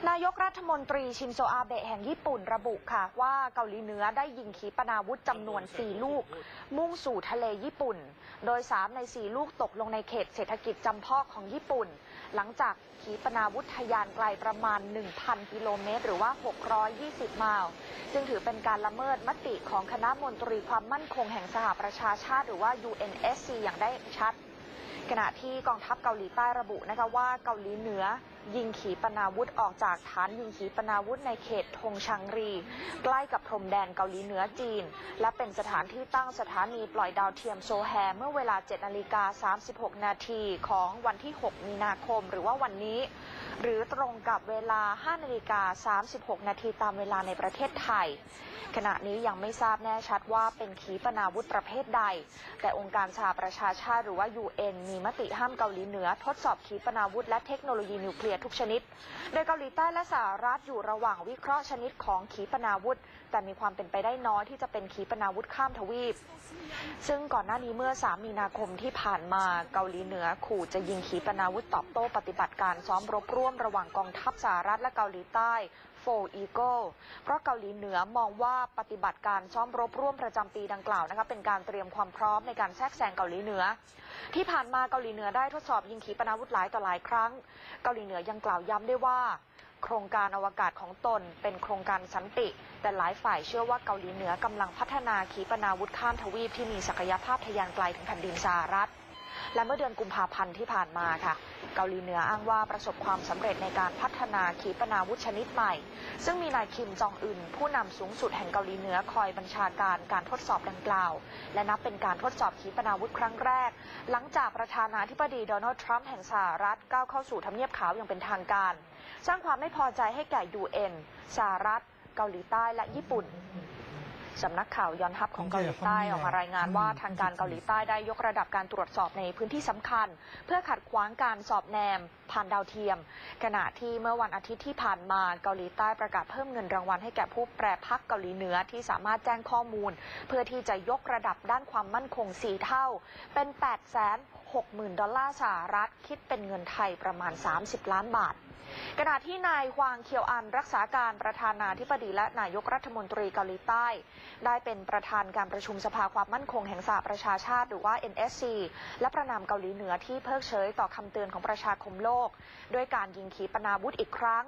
ນາຍົກລັດຖະມົນຕີ ຊິນໂຊ ອາເບະ ແຫ່ງຍີ່ປຸ່ນ ລະບຸຄ່ະວ່າ ເກົາຫຼີເໜືອໄດ້ຍິງຂີປະນາວຸດຈຳນວນ ສີ່ ລູກ ມຸ້ງສູ່ທະເລຍີ່ປຸ່ນ, ໂດຍ ສາມ ໃນ ສີ່ ລູກ ຕົກລົງໃນເຂດເສດຖະກິດຈຳເພາະຂອງຍີ່ປຸ່ນ, ຫຼັງຈາກຂີປະນາວຸດທະຍານໄກລປະມານ ໜຶ່ງພັນ ກິໂລເມດ ຫຼືວ່າ ຫົກຮ້ອຍຍີ່ສິບ ໄມລ໌, ຊຶ່ງຖືເປັນການລະເມີດມະຕິຂອງຄະນະມົນຕີຄວາມໝັ້ນຄົງແຫ່ງສະຫະປະຊາຊາດ ຫຼືວ່າ ຢູເອັນເອັສຊີ ຢ່າງໄດ້ເຫັນໄດ້ຊັດ. ຂະນະທີ່ກອງທັບເກົາຫຼີໃຕ້ລະບຸ ນະຄະ ວ່າເກົາຫຼີເໜືອຍິງຂີປະນາວຸດອອກຈາກຖານຍິງຂີປະນາວຸດໃນເຂດທົງຊັງຣີ ໃກ້ກັບພົມແດນເກົາຫຼີເໜືອ-ຈີນ ແລະ ເປັນສະຖານທີ່ຕັ້ງສະຖານີປ່ອຍດາວທຽມໂຊແຮ ເມື່ອເວລາ ເຈັດນາລິກາ ສາມສິບຫົກນາທີ ຂອງວັນທີ ຫົກ ມີນາຄົມ ຫຼືວ່າວັນນີ້ ຫຼື ຕຣົງກັບເວລາ ຫ້ານາລິກາ ສາມສິບຫົກນາທີ ຕາມເວລາໃນປະເທດໄທ. ຂະນະນີ້ຍັງໄມ່ຊາບແນ່ຊັດວ່າເປັນຂີປະນາວຸດປະເພດໃດ, ແຕ່ອົງການສະຫະປະຊາຊາດ ຫຼືວ່າ ຢູເອັນ ມີມະຕິຫ້າມເກົາຫຼີເໜືອທົດສອບຂີປະນາວຸດ ແລະ ເທັກໂນໂລຢີນິວເຄລຍທຸກຊະນິດ, ໂດຍເກົາຫຼີໃຕ້ ແລະ ສະຫະລັດຢູ່ລະຫວ່າງວິເຄາະຊະນິດຂອງຂີປະນາວຸດ, ແຕ່ມີຄວາມເປັນໄປໄດ້ນ້ອຍທີ່ຈະເປັນຂີປະນາວຸດຂ້າມທະວີບ. ຊຶ່ງກ່ອນໜ້ານີ້ເມື່ອ ສາມ ມີນາຄົມທີ່ຜ່ານມາ, ເກົາຫຼີເໜືອຂູ່ຈະຍິງຂີປະນາວຸດຕອບໂຕ້ປະຕິບັດການຊ້ອມລົບຮ່ວມລະຫວ່າງກອງທັບສະຫະລັດ ແລະ ເກົາຫຼີໃຕ້ Four Eagle ເພາະເກົາຫຼີເໜືອມອງວ່າປະຕິບັດການຊ້ອມລົບຮ່ວມປະຈຳປີດັ່ງກ່າວນະຄະ ເປັນການຕຽມຄວາມພ້ອມໃນການແຊກແຊງເກົາຫຼີເໜືອ. ທີ່ຜ່ານມາເກົາຫຼີເໜືອໄດ້ທົດສອບຍິງຂີປະນາວຸດຫຼາຍຕໍ່ຫຼາຍຄັ້ງ. ເກົາຫຼີເໜືອຍັງກ່າວຢ້ຳດ້ວຍວ່າ ໂຄງການອະວະກາດຂອງຕົນເປັນໂຄງການສັນຕິ, ແຕ່ຫຼາຍຝ່າຍເຊື່ອວ່າເກົາຫຼີເໜືອກຳລັງພັດທະນາຂີປະນາວຸດຂ້າມທະວີບທີ່ມີສັກກະຍະພາບທະຍານໄກເຖິງແຜ່ນດິນສະຫະລັດ. ແລະ ເມື່ອເດືອນກຸມພາພັນທີ່ຜ່ານມາຄ່ະ, ເກົາຫຼີເໜືອອ້າງວ່າປະສົບຄວາມສຳເລັດໃນການພັດທະນາຂີປະນາວຸດຊະນິດໃໝ່, ຊຶ່ງມີນາຍ ຄິມ ຈອງອຶນ ຜູ້ນຳສູງສຸດແຫ່ງເກົາຫຼີເໜືອ ຄອຍບັນຊາການການທົດສອບດັ່ງກ່າວ ແລະ ນັບເປັນການທົດສອບຂີປະນາວຸດຄັ້ງແລກ ຫຼັງຈາກປະທານາທິບໍດີ ໂດນັລ ທຣຳ ແຫ່ງສະຫະລັດ ກ້າວເຂົ້າສູ່ທຳນຽບຂາວຢ່າງເປັນທາງການ, ສ້າງຄວາມໄມ່ພໍໃຈໃຫ້ແກ່ ຢູເອັນ, ສະຫະລັດ, ເກົາຫຼີໃຕ້ ແລະ ຍີ່ປຸ່ນ. ສຳນັກຂ່າວຢອນຮັບຂອງເກົາຫຼີໃຕ້ອອກມາລາຍງານວ່າ ທາງການເກົາຫຼີໃຕ້ໄດ້ຍົກລະດັບການຕວດສອບໃນພື້ນທີ່ສຳຄັນ ເພື່ອຂັດຂວາງການສອດແນມຜ່ານດາວທຽມ, ຂະນະທີ່ເມື່ອວັນອາທິດທີ່ຜ່ານມາ ເກົາຫຼີໃຕ້ປະກາດເພີ່ມເງິນລາງວັນໃຫ້ແກ່ຜູ້ແປພັກເກົາຫຼີເໜືອທີ່ສາມາດແຈ້ງຂໍ້ມູນ ເພື່ອທີ່ຈະຍົກລະດັບດ້ານຄວາມໝັ້ນຄົງ ສີ່ ເທົ່າ ເປັນ ແປດແສນຫົກໝື່ນ ດອນລາສະຫະລັດ, ຄິດເປັນເງິນໄທປະມານ ສາມສິບ ລ້ານບາດ. ຂະນະທີ່ນາຍ ຮວາງ ຄຽວອັນ ລັກສາການປະທານາທິບໍດີ ແລະ ນາຍົກລັດຖະມົນຕີເກົາຫຼີໃຕ້ ໄດ້ເປັນປະທານການປະຊຸມສະພາຄວາມໝັ້ນຄົງແຫ່ງສະຫະປະຊາຊາດ ຫຼືວ່າ ເອັນເອັສຊີ ແລະ ປະນາມເກົາຫຼີເໜືອທີ່ເພີກເສີຍຕໍ່ຄຳເຕືອນຂອງປະຊາຄົມໂລກ ດ້ວຍການຍິງຂີປະນາວຸດອີກຄັ້ງ,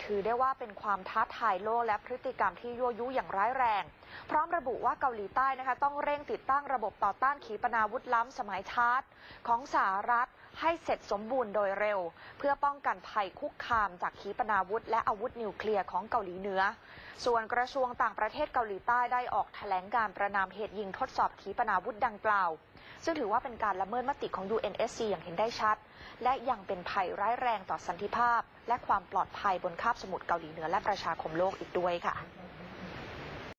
ຖືໄດ້ວ່າເປັນຄວາມທ້າທາຍໂລກ ແລະ ພຶດຕິກຳທີ່ຍົວະຍຸຢ່າງຮ້າຍແຮງ, ພ້ອມລະບຸວ່າເກົາຫຼີໃຕ້ນະຄະ ຕ້ອງເລັ່ງຕິດຕັ້ງລະບົບຕໍ່ຕ້ານຂີປະນາວຸດລ້ຳສະໄໝຊາດຂອງສະຫະລັດ ໃຫ້ເສັດສົມບູນໂດຍເລັວ ເພື່ອປ້ອງກັນໄພຄຸກຄາມຈາກຂີປະນາວຸດ ແລະ ອາວຸດນິວເຄລຍຂອງເກົາຫຼີເໜືອ. ສ່ວນກະຊວງຕ່າງປະເທດເກົາຫຼີໃຕ້ໄດ້ອອກຖະແຫຼງການປະນາມເຫດຍິງທົດສອບຂີປະນາວຸດດັ່ງກ່າວ, ຊຶ່ງຖືວ່າເປັນການລະເມີດມະຕິຂອງ ຢູເອັນເອັສຊີ ຢ່າງເຫັນໄດ້ຊັດ ແລະ ຍັງເປັນໄພຮ້າຍແຮງຕໍ່ສັນຕິພາບ ແລະ ຄວາມປອດໄພບົນຄາບສະໝຸດເກົາຫຼີເໜືອ ແລະ ປະຊາຄົມໂລກອີກດ້ວຍຄ່ະ.